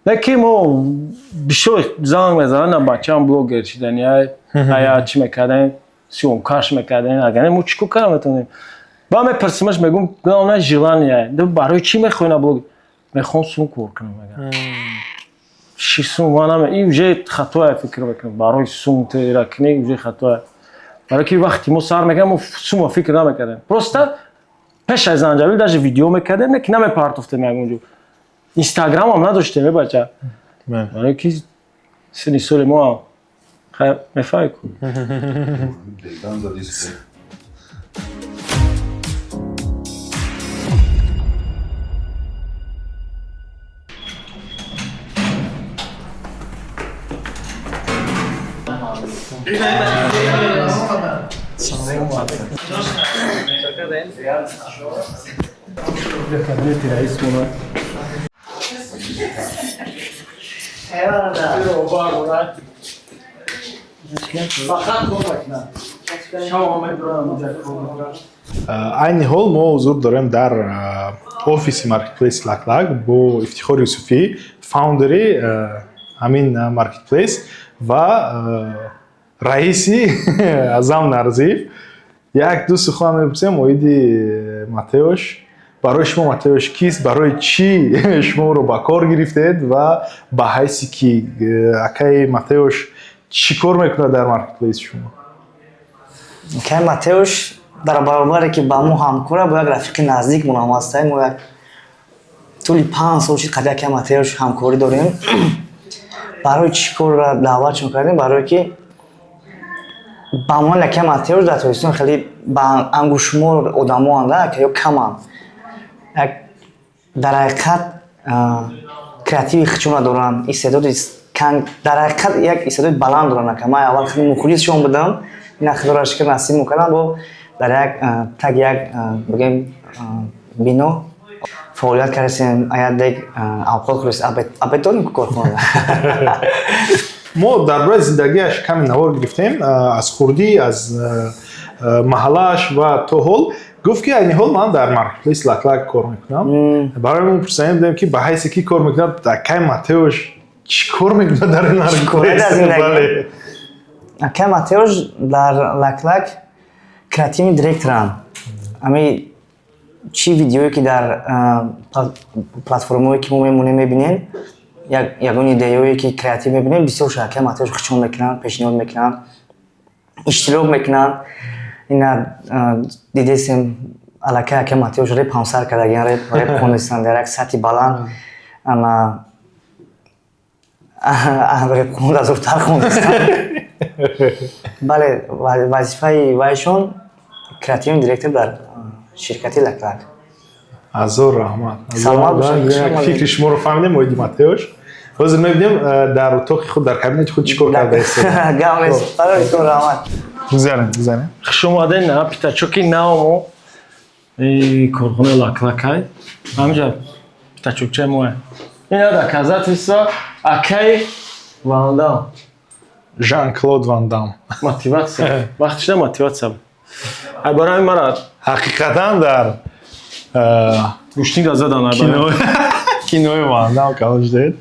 Не, ки мо бисёр занг мезананд, на бачаам блогер шидани, ай ая чӣ мекардем, съёмкаш мекардем, агар мо чӣ кор карда метавонем? Ба мепурсимаш, мегӯм: главное желание. Барои чӣ мехоҳӣ на блогер? Мехоҳам сум кор кунам. Мегам: чӣ сум? Ман и уже хатоя фикр мекунам, барои сум тера кунӣ, уже хатоя. Барои ки вақти мо сар мекардем, мо сума фикр намекардем. Просто пеш аз Занҷабил даже видео мекардем, не ки намепартофтем ягон ҷо. Инстаграмам надоштем, бача. Барои ки синни соли мо мефаҳми ку. Беган задист. Кабинети раис мона. Фақат кор мекунад. Шаб мебурам. Айни ҳол мо ҳузур дорем дар офиси маркетплейс Лаклак бо Ифтихор Юсуфӣ, фаундери ҳамин маркетплейс, ва раиси Азам Нарзиев. Як ду сухан мепурсем оиди Матеош. Барои шумо Матеош кист, барои чӣ шумо ӯро ба кор гирифтед ва ба ҳайси ки акаи Матеош чӣ кор мекунад дар маркетплейси шумо? Акаи Матеош дар баробаре ки ба мо ҳамкора, бо як рафиқи наздикмон ҳам ҳастем. Мо як тӯли 5 сол шид қадри акаи Матеош ҳамкорӣ дорем. Барои чӣ корро даъватшон кардем? Барое ки ба монанди акаи Матеош дар Тоҷикистон хеле ба ангушшумор одамоанд, ё каманд, як дар ҳақиқат креативи хичона доранд, истеъдоди дар ҳақиқат як истеъдоди баланд доранд. Ака, ман аввал хеле мухлисшон будам, ина худоро шукр, насиб кардам, бо дар як таг як бигем бино фаъолият кардем, аядек авқот хӯрд, обед дорем ку корхона. Мо дар бораи зиндагиаш каме навор гирифтем, аз хурдӣ, аз маҳаллааш ва то ҳол. Гуфт, ки айни ҳол ман дар маркетплейс Лаклак кор мекунам. Барои мо пурсанем будем, ки ба ҳайси ки кор мекунад, акай Матеош чӣ кор мекунад дар ин маркетплейс? Акай Матеош дар Лаклак креативный директорам. Ами чӣ видеое, ки дар платформое, ки мо мемонем, мебинем, ягон идеяое, ки креатив мебинем, бисёр шаркаи Матеош хичон мекунанд, пешниҳод мекунанд, иштирок мекунанд. Ина дидесем, аллакай ака Матеош реп ҳам сар кардагиан, реп хонестанд дар як сатҳи баланд. Ана реп хонда зудтар хондестанд. Бале, вазифаи вайшон креативный директор дар ширкати Лаклак. Ҳазор раҳмат. Саломат бошед. Фикри шуморо фаҳмидем оиди Матеош. Ҳозир мебинем, дар утоқи худ, дар кабинети худ чӣ кор карда истода. Гап нест, барои шумо раҳмат. Гузарем, гузарем. Хуш омадед на пятачоки навмо, корхонаи Лаклакай. Ҳамҷа пятачокчаи моя. Ина доказательство акай Вандам. Жан Клод Ван Дам. Мотивация вақтишда, мотивация ай барои мара. Ҳақиқатан дар гӯштинга задан. Кинои Ван Дам калон шудед.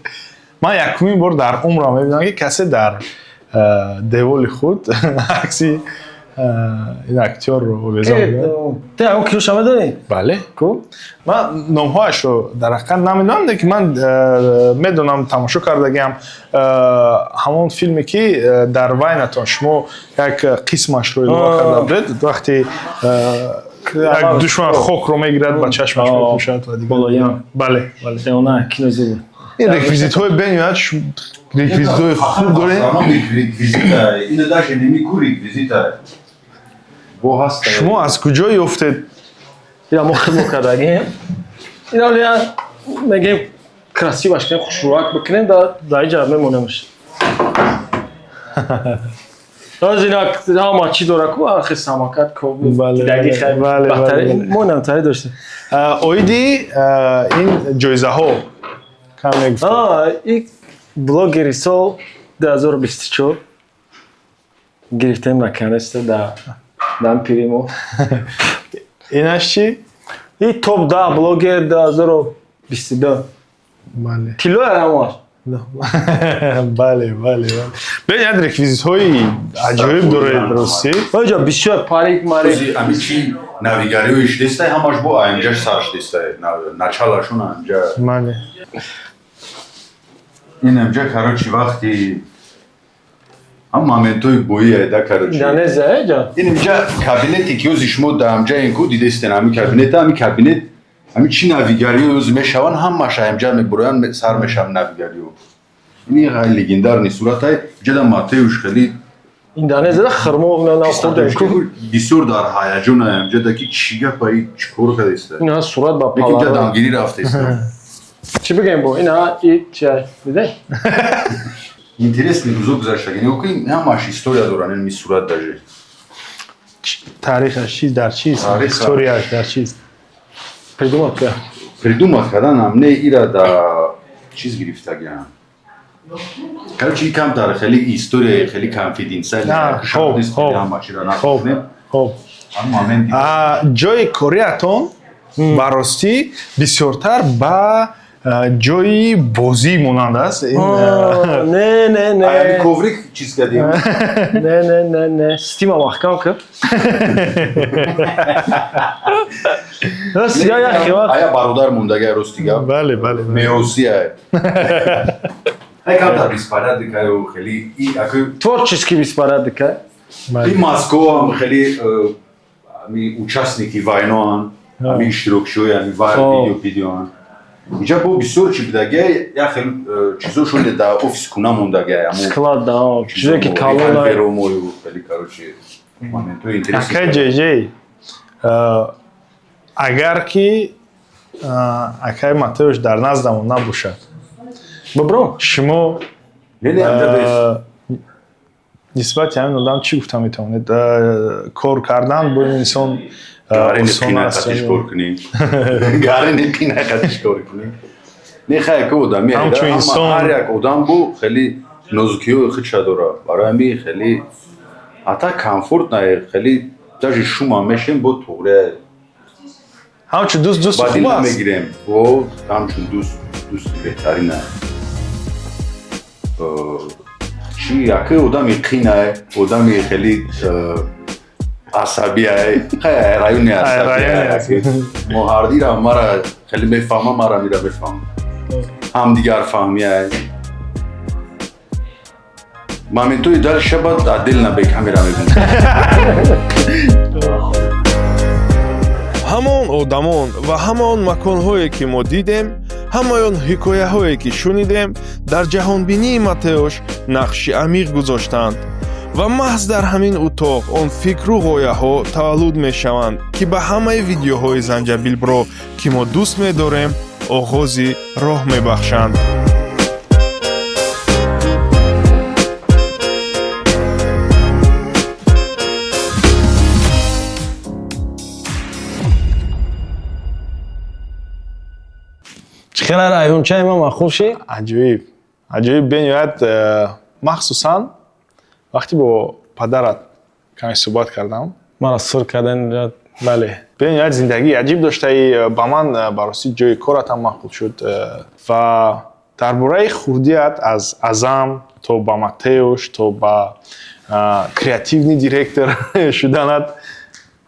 Ман якумин бор дар умрам мебинам, ки касе дар деволи худ акси ин актёрро овезон. Те он киноша медонӣ? Бале. Ку? Ман номҳояшро дар ҳақиқат намедонам, лекин ман медонам, тамошо кардагиам ҳамон филме, ки дар вайнатон шумо як қисмашро илова карда будед, вақте як душман хокро мегирад, ба чашмаш мепӯшад ва дигар. Бале, бале. Кино зуд. Ин реквизитҳои бениҳоят, реквизитҳои хуб дорем. Реквизита ина даже немику, реквизита бо ҳаст. Шумо аз куҷо ёфтед? Ина мо хидмо кардагем. Ина лия мегем, красиваш кунем, хушрӯак бикунем, дар иҷа мемонемш. Ҳозир ина ҳама чӣ дора ку, архи самокат ко мо намтари доштем. Оиди ин ҷоизаҳо кам мегуфтед. И блогери сол 2024 гирифтем, наконец-то дар пири мо. Инаш чӣ? И топ 10 блогер 2022. Бале. Тиллоя ҳамаш. Бале, бале, бале. Бениҳоят реквизитҳои аҷоиб доред, ростӣ. Оҷа бисёр парик марик. Ами чи навигариҳои шудестай, ҳамаш бо аинҷаш сар шудестай, началашон анҷа. Бале. Ин амҷа, короче, вақти ҳам моментҳои бои да, короче. Индонезия эҷа. Ин инҷа кабинете, ки ози шумо дар амҷа инку дидестен, ҳами кабинета, ҳами кабинет, ҳами чи навигариҳо ози мешаванд, ҳамааш амҷа мебуроянд, сар мешаванд навигариҳо. Ин хеле легендарный суратай ҷада Матеуш хеле. Индонезияда хирмо нахӯрдем ку. Бисёр дар ҳаяҷон амҷада, ки чӣ гапа, чӣ кор кардеста. Ина сурат ба лекин ҷа дамгирӣ рафтеста. Чӣ бигем бо ина, и чи диде? Интересный рӯзо гузаштаги, нигоҳ кунед, ҳамаш история доранд ин сурат даже. Таърихаш чиз дар чист? Историяш дар чист? Придумать кард. Придумать кардан ам не, ира да чиз гирифтагиам. Короче, камтар хеле история хеле конфиденциальный. Хоб, ҷои кориатон ба ростӣ бисёртар ба ҷои бозӣ монанд аст. Не, не, не. Коврик чиз кардем. Не, не, не, не, стима маҳкам кар. Рост, я як ая бародар мондагай, рости гап. Бале, бале. Меросия ай камтар беспорядок аю хеле и аку. Творческий беспорядок. И Москва хеле ами участники войноан, ами иштирокчиҳои ами вай видео видеоан. Инҷа бо бисёр чӣ будагай, як хел чизо шуде дар офис куна мондагай. Склад да, чизе ки калона. Хеле, короче, моментҳои интересный. Акай Ҷеҷей, агар ки акай Матеуш дар наздамон набошад, бобро. Шумо нисбати ҳамин одам чӣ гуфта метавонед? Кор кардан бо ин инсон осон аст? Кор кунем, гарини қинақатиш кор кунем. Не, хай, ки одами ҳамчун инсон. Ҳар як одам бу хеле нозукиҳои худша дорад. Барои ҳамин хеле ҳатта комфорт на, хеле даже шума мешем бо туғрия. Ҳамчун дӯст, дӯсти ба дил хуб аст. Намегирем. Бо ҳамчун дӯст, дӯсти беҳтарина. Чи, яке одами қинае, одами хеле Асабӣ ай, хай райони асабӣ. Мо ҳардира мара хеле мефаҳмам, мара мира мефаҳмам. Ҳамдигарфаҳмӣ ай. Моментои дальше баъд отдельно бе камера мебинам. Ҳамон одамон ва ҳамон маконҳое, ки мо дидем, ҳамаи он ҳикояҳое, ки шунидем, дар ҷаҳонбинии Матеош нақши амиқ гузоштанд ва маҳз дар ҳамин утоқ он фикру ғояҳо таваллуд мешаванд, ки ба ҳамаи видеоҳои Занҷабилбро, ки мо дӯст медорем, оғози роҳ мебахшанд. Чӣ хела райончаи ман маъқул шид? Аҷоиб, аҷоиб, бениҳоят, махсусан вақте бо падарат каме суҳбат кардам. Мара сур кардан. Бале, бениҳоят зиндагии аҷиб доштаи. Ба ман ба ростӣ ҷои коратам маъқул шуд ва дар бораи хурдият аз Азам то ба Матеош то ба креативный директор шуданат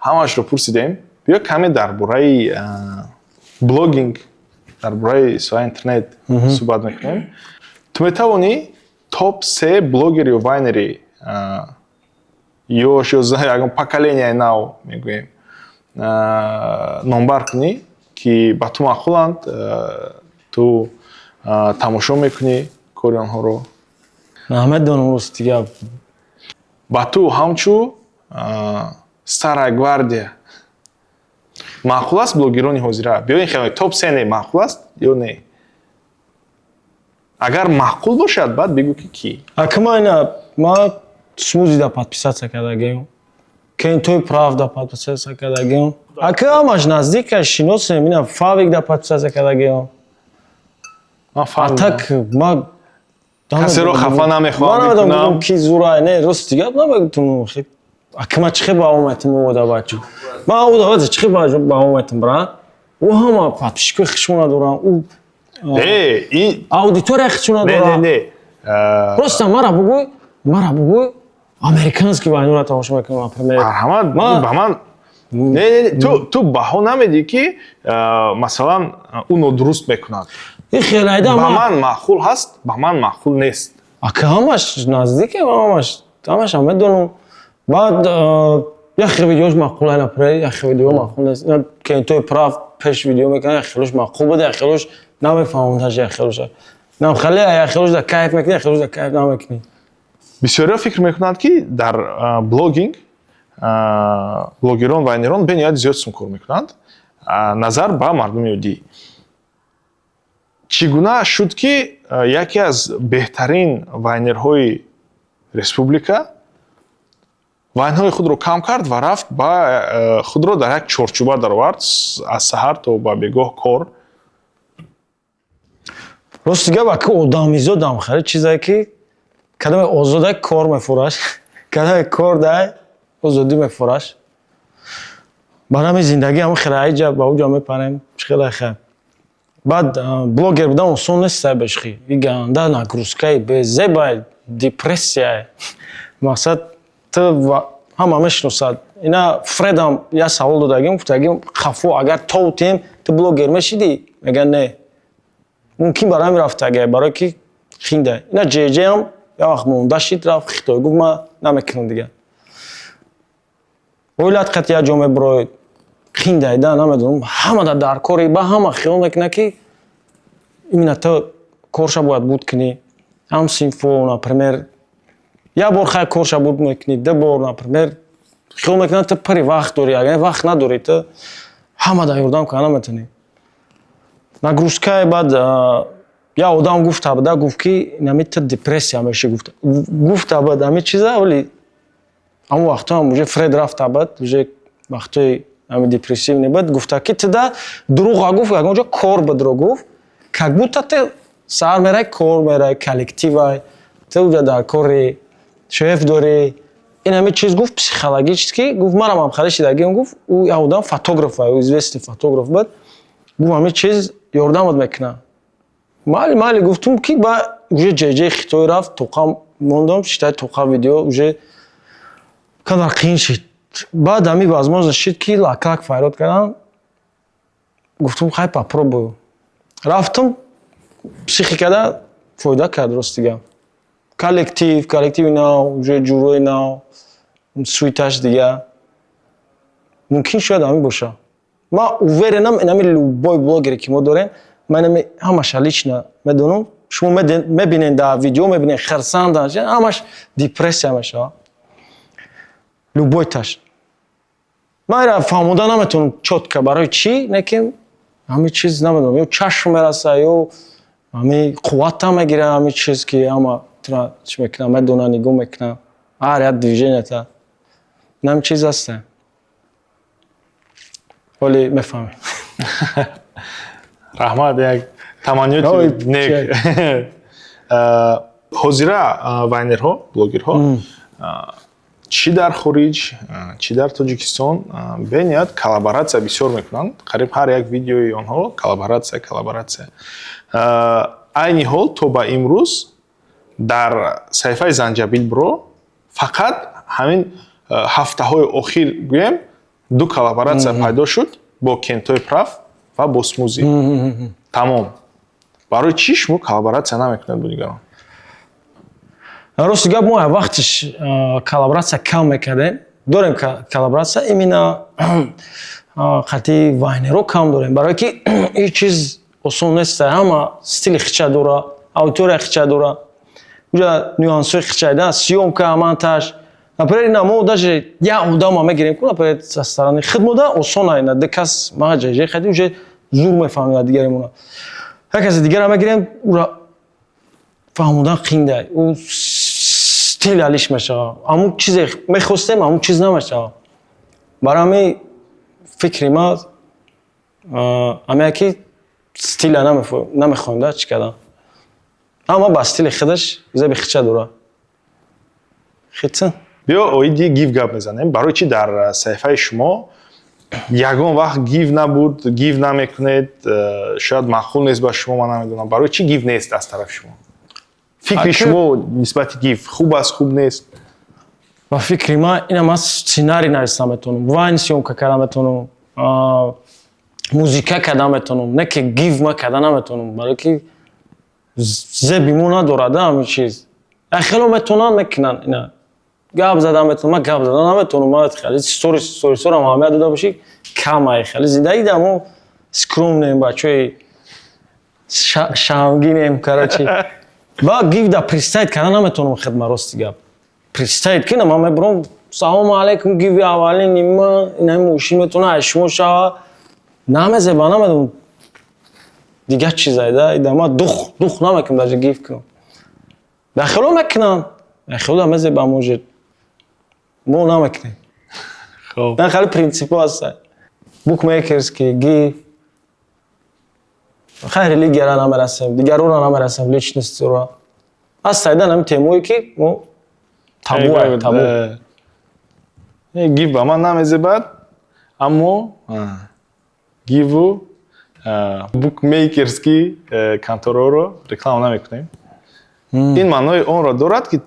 ҳамаашро пурсидем. Биё, каме дар бораи блогинг, дар бораи соҳаи интернет суҳбат мекунем. Ту метавонӣ топ се блогер ё вайнери ёш ё ягон поколенияи нав мегӯем номбар кунӣ, ки ба ту маъқуланд, ту тамошо мекунӣ кори онҳоро? Намедонам, рости гап. Ба ту ҳамчу старая гвардия маъқул аст блогерони ҳозира? Биё, ин хеле топ се не, маъқул аст ё не? Агар маъқул бошад, баъд бигӯ, ки кӣ. Ака, ма ина ма Смузида подписаться кардагиам, Кентой Правда подписаться кардагиам. Ака, ҳамаш наздика, шиносем. Ина Фавикда подписаться кардагиам. Ман А так ма Касеро хафа намехоҳам намедонам мекунам. Ки зура не, рости гап, намегутум. Ака, ма чӣ хел ба омадтим ода, бачо? Ма ода чӣ хел ба омадтим, брат? Ӯ ҳама подписчикои хишмона дорам, ӯ Не, ин аудитория хишмона не, не, дорам. Не. Просто мара бугӯй, американский вайнора тамошо мекунам, например. Марҳамат, ба ман не, не, не, ту баҳо намедиҳӣ, ки масалан, ӯ нодуруст мекунад. Ин хелайда. Ба ман маъқул ҳаст, ба ман маъқул нест. Ака, ҳамаш наздике, ҳамашам медонам. Баъд як хел видеош маъқул, например, як хел видео маъқул нест. Кентой Прав пеш видео мекунад, як хелош маъқул буда, як хелош намефаҳмам, даже як хелоша. Намхале, як хелош да кайф мекунӣ, як хелош да кайф намекунӣ. Бисёриҳо фикр мекунанд, ки дар блогинг блогерон, вайнерон бениҳоят зиёд сум кор мекунанд назар ба мардуми оддӣ. Чӣ гуна шуд, ки яке аз беҳтарин вайнерҳои республика вайнҳои худро кам кард ва рафт ба худро дар як чорчӯба даровард, аз саҳар то ба бегоҳ кор? Рости гап, ака, одамизодам хеле чизе ки кадаме озода кор мефураш, кадаме кор дай озодӣ мефураш. Барои ҳамин зиндагӣ ҳамин хеле айҷа ба уҷа мепарем, чӣ хеле хел. Баъд блогер будан осон нест, бешхи. И ганда нагрузкаи безебай, депрессия. Мақсад, ту ҳама мешиносад. Ина Фредам як савол додагим, гуфтагим: хафо, агар товтем, ту блогер мешидӣ? Мега не. Мумкин барои ҳамин рафтага, барое ки хинда. Ина ҷеҷеам як вақт монда шид, рафт Хитой, гуфт: ман намекунам дигар. Оилат қат як ҷо мебуроед, хиндайда, намедонам, ҳама дар кори, ба ҳама хиёл мекунад, ки именно ту корша бояд буд кунӣ. Ҳам синфо, например, як бор хай корша буд мекунӣ, ду бор, например, хиёл мекунад, ту пури вақт дорӣ. Агар вақт надорӣ, ту ҳама дар ёрдам карда наметавонӣ. Нагрузкаи. Баъд як одам гуфта буда, гуфт, ки инами ту депрессия меши, гуфта буд ҳамин чиза. Вале ҳамон вақтҳоам уже Фред рафта буд, уже вақтҳои ҳамин депрессивный буд. Гуфта, ки туда дурӯға гуфт, ягон ҷо кор будро гуфт, как будто ту саҳар мерай, кор мерай, коллективай, ту уҷа дар кори шеф дорӣ. Ин ҳамин чиз гуфт, психологически гуфт, манам ҳамхали шидагиам, гуфт. Ӯ як одам фотограф, ӯ известный фотограф буд. Гуфт, ҳамин чиз ёрдамат мекунад. Майли, майли, гуфтум, ки ба уже ҷеҷеи Хитой рафт, тоқа мондам, шитай тоқа видео уже камтар қиин шид. Баъд ҳами возможность шид, ки Лаклак фарёд кардам, гуфтум, хай, попробую. Рафтам, психикада фоида кард, рости гап. Коллектив, коллективи нав, уже ҷурҳои нав, суиташ дига. Мумкин, шояд ҳамин боша. Ман уверенам, инами любой блогере, ки мо дорем, ман инами ҳамаша лично медонам. Шумо мебинед, дар видео мебинед, хирсандан, ҳамаш депрессия мешавад. Любой таш. Ман ира фаҳмода наметавонам чётко барои чӣ, лекин ҳамин чиз, намедонам, ё чашм мераса, ё ҳамин қуввата мегира, ҳамин чиз, ки ҳама тура чӣ мекунад, медонад, нигоҳ мекунад, ҳар як движенията. Ин чиз аста. Ҳоли мефаҳмем. Раҳмат, як таманниёти нек. Ҳозира вайнерҳо, блогерҳо, чӣ дар хориҷ, чӣ дар Тоҷикистон, бениҳоят коллаборатсия бисёр мекунанд. Қариб ҳар як видеои онҳо коллаборатсия, коллаборатсия. Айни ҳол, то ба имрӯз, дар саҳифаи Занҷабил Бро фақат ҳамин ҳафтаҳои охир, гӯем, ду коллаборатсия пайдо шуд: бо Кентой Прав ва бо Смузи. Тамом. Барои чӣ шумо коллаборатсия намекунед бо дигарон? Рости гап, мо вақтиш коллаборатсия кам мекардем. Дорем коллаборатсия, именно қати вайнеро кам дорем, барое ки ин чиз осон нест. Ҳама стили хича дора, аудитория хича дора, уҷа нюансҳои хича да, съёмка, монтаж. Например, ина мо даже як одама мегирем ку, например, со стороны хидмода осон, ина ду кас маҷа хади, уже зур мефаҳмед дигаремона. Як каси дигара мегирем, ура фаҳмодан қинда, ӯ стил алиш мешавад, ҳамун чизе мехостем, ҳамун чиз намешавад. Барои ҳамин фикри ма ҳамея, ки стила намехоҳем да чӣ кардан. Ҳама ба стили худаш зеби хича дора. Хитсин. Биё, оиди гив гап мезанем. Барои чӣ дар саҳифаи шумо ягон вақт гив набуд, гив намекунед? Шояд маъқул нест ба шумо, ман намедонам. Барои чӣ гив нест аз тарафи шумо? Фикри шумо нисбати гив хуб аст, хуб нест? Ба фикри ман, ина ман сценарий нависта метавонам, вайн съёмка карда метавонам, музика карда метавонам, не ки гив ма карда наметавонам, барое ки зеби мо надорад ҳамин чиз. Хело метавонанд, мекунанд. Ина гап зада метавонам, ман гап зада наметавонам. Ман хеле сторис, сторисорам аҳамият дода бошӣ, камай. Хеле зиндагӣ да мо скромнем, бачаҳои шамгинем, короче. Ба гив да представить карда наметавонам хидма, рости гап. Представить кина, ман мебурам: «Салому алайкум, гиви аввалини ма, ина мошин метавона аз шумо шава». Намезеба, намедонам, дигар чизай да. Ида ма дух дух намекунам даже гив кунам. Дар хело мекунам, дар хело мезеба, может, мо намекунем. Дар хеле принципҳо ҳаста, букмекерский, гив, хай, религияра намерасем, дигарора намерасем, личностьро ҳаста. Дан ҳамин темое, ки мо табуа, табу. Гив ба ман намезебад, аммо гиву букмекерский контораро реклама намекунем. Ин маънои онро дорад, ки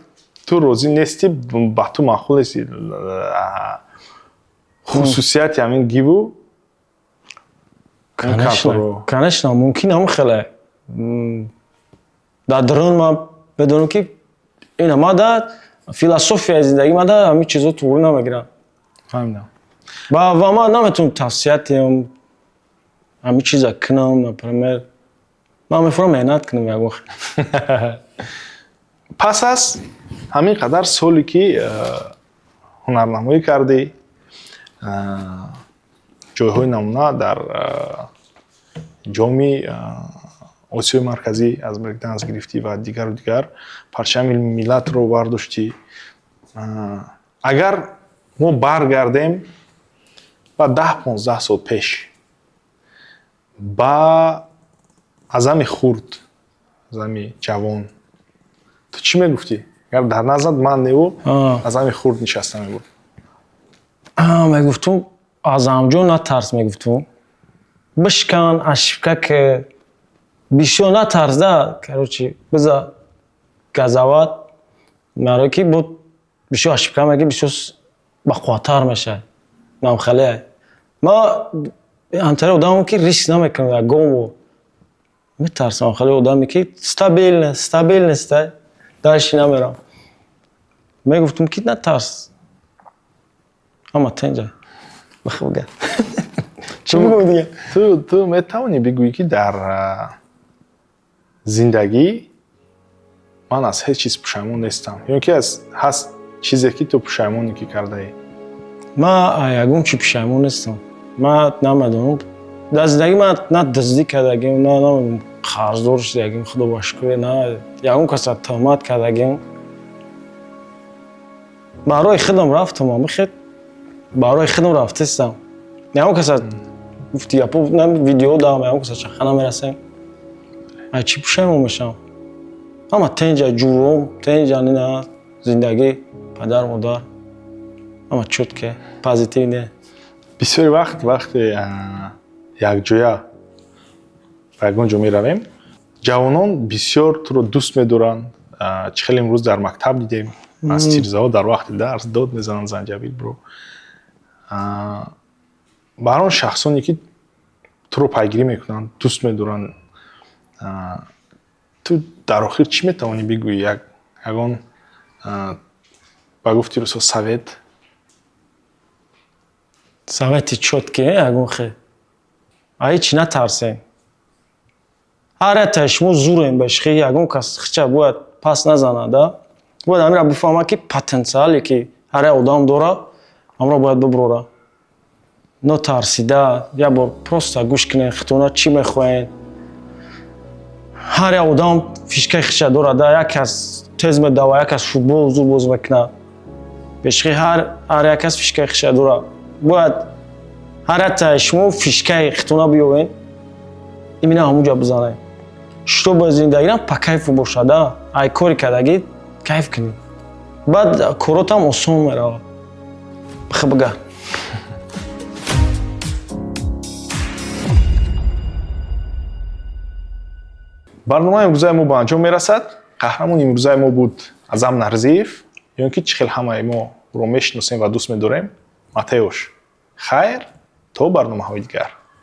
ту розӣ нестӣ, ба ту маъқул нести хусусияти ҳамин гиву. Конечно, мумкин ҳам хеле дар дарун ман медонам, ки ина ма да философияи зиндагӣ ма да ҳамин чизо туғрӣ намегирам. Фаҳмидам. Ва ман наметавонам тавсия диҳам ҳамин чиза кунам. Например, ман мефурам меҳнат кунам як вақт. Пас аз ҳамин қадар соле, ки ҳунарнамоӣ кардӣ, ҷойҳои намуна дар Ҷоми Осиёи Марказӣ аз брейкданс гирифтӣ ва дигару дигар, парчами миллатро бардоштӣ, агар мо баргардем ба 10-15 сол пеш, ба Азами хурд, Азами ҷавон, ту чӣ мегуфтӣ, агар дар назарат ман неву Азами хурд нишаста мебуд? Мегуфтум: «Азамҷон, натарс», мегуфтум, «бишкан, ошибка ки бисёр, натарс да, короче, биза газават, барое ки бо бисёр ошибка меги, бисёр Бақувваттар мешавад. Намхале. Ма ҳамтари одамам, ки риск намекунам ягон бор. Метарсам, хеле одаме ки стабильно, стабильность дальше намерам. Мегуфтум, ки натарс. Ама тенҷа. Бихӯга. Чӣ бигӯм дига? Ту метавонӣ бигӯӣ, ки дар зиндагӣ ман аз ҳеҷ чиз пушаймон нестам, ё ки аз ҳаст чизе, ки ту пушаймонӣ, ки кардаӣ? Ман ягон чи пушаймон нестам. Ман намедонам. Дар зиндагӣ ман на дуздӣ кардагим, на намедонам, қарздор шудагим, худо ба шукр, на ягон каса туҳмат кардагим. Барои худам рафтам, амихет барои худам рафтестам. Ягон каса гуфти япо видео дам, ягон каса чаха намерасем. Ай чӣ пушаймон мешавам? Ҳама тенҷа, ҷуром, тенҷа, нина зиндагӣ, падар, модар. Ҳама чётко, позитивне. Бисёри вақт, вақте якҷоя ба ягон ҷо меравем, ҷавонон бисёр туро дӯст медоранд. Чӣ хеле имрӯз дар мактаб дидем, аз тирзаҳо дар вақти дарс дод мезананд: «Занҷабил, бро!» Бар он шахсоне, ки туро пайгирӣ мекунанд, дӯст медоранд, ту дар охир чӣ метавонӣ бигӯӣ? Ягон, ба гуфти русо, совет? Совети чёткий, ягон хел. А ҳеҷ натарсем. Ҳар яктаи шумо зурем бешхи, ягон кас хича бояд пас назанад, а? Бояд ҳамира бифаҳмад, ки потенсиале, ки ҳар як одам дора, ҳамро бояд бибурора. Нотарсида, як бор просто гӯш кунед, хитона чӣ мехоҳед. Ҳар як одам фишкаи хиша дорад, як кас тез медава, як кас футбол зуд боз мекунад. Бешхи ҳар як кас фишкаи хиша дорад. Бояд ҳар яктаи шумо фишкаи хитона биёвед, именно ҳамунҷа бизанед. Чтобы зиндагирам по кайфу бошад, а? Ай кори кардагӣ кайф кунӣ. Баъд коротам осон меравад. Бихе бага. Барномаи имрӯзаи мо ба анҷом мерасад. Қаҳрамони имрӯзаи мо буд Азам Нарзиев, ё ки чӣ хел ҳамаи мо ӯро мешиносем ва дӯст медорем, Матеош. Хайр, то барномаҳои дигар.